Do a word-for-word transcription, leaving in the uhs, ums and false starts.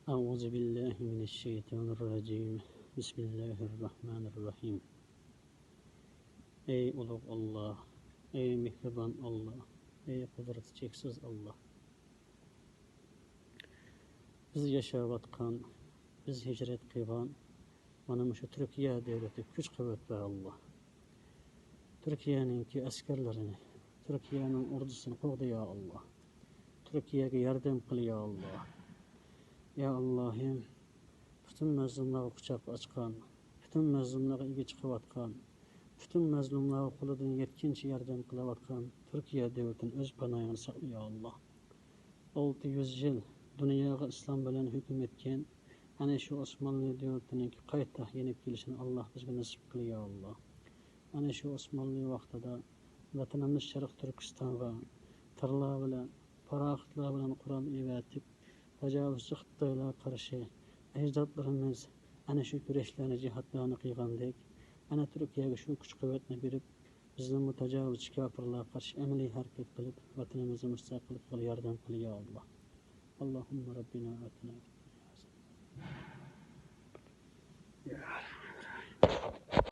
أعوذ بالله من الشيطان الرجيم. بسم الله الرحمن الرحيم. ئەي ئۇلۇغ ئاللا، ئەي مېھرىبان ئاللا، ئەي قۇدرىتى چەكسىز ئاللا. بىز ياشاۋاتقان، بىز ھىجرەت قىلغان مانا مۇشۇ تۈركىيە دۆلىتىگە كۈچ قۇۋۋەت بەر ئاللا. تۈركىيەنىڭكى ئەسكەرلىرىنى، تۈركىيەنىڭ ئوردىسىنى قوغدا يا ئاللا. تۈركىيەگە ياردەم قىل يا ئاللا. يا ئاللاھىم، پۈتۈن مەزلۇملارغا قۇچاق ئاچقان، پۈتۈن مەزلۇملارغا ئىگە چىقىۋاتقان، پۈتۈن مەزلۇملارغا قولىدىن يەتكىنىچە ياردەم قىلىۋاتقان تۈركىيە دۆلىتىنى ئۆز پاناھىڭدا ساقلا يا ئاللا. ئالتە يۈز يىل دۇنياغا ئىسلام بىلەن ھۆكۈم ئەتكەن ئەنە شۇ ئوسمانلى دۆلىتىنىڭكى قايتا يېنىپ كېلىشىنى ئاللا بىزگە نېسىپ قىل يا ئاللا. ئەنە شۇ ئوسمانلى ۋاقتىدا ۋەتىنىمىز شەرقىي تۈركىستانغا تارلار بىلەن، پاراخوتلار بىلەن قورال ئېۋەتىپ، تاجاۋۇزچى خىتايلارغا قارشى ئەجدادلىرىمىز ئەنە شۇ كۈرەشلەرنى، جىھادلارنى قىلغاندەك، ئەنە تۈركىيەگە شۇ كۈچ-قۇۋۋەتنى بېرىپ، بىزنىمۇ تاجاۋۇزچى كاپىرلارغا قارشى ئەمەلىي ھەرىكەت قىلىپ، ۋەتىنىمىزنى مۇستەقىل قىلغىلى ياردەم قىل يا ئاللا. اللهم ربنا آتنا في الدنيا حسنة.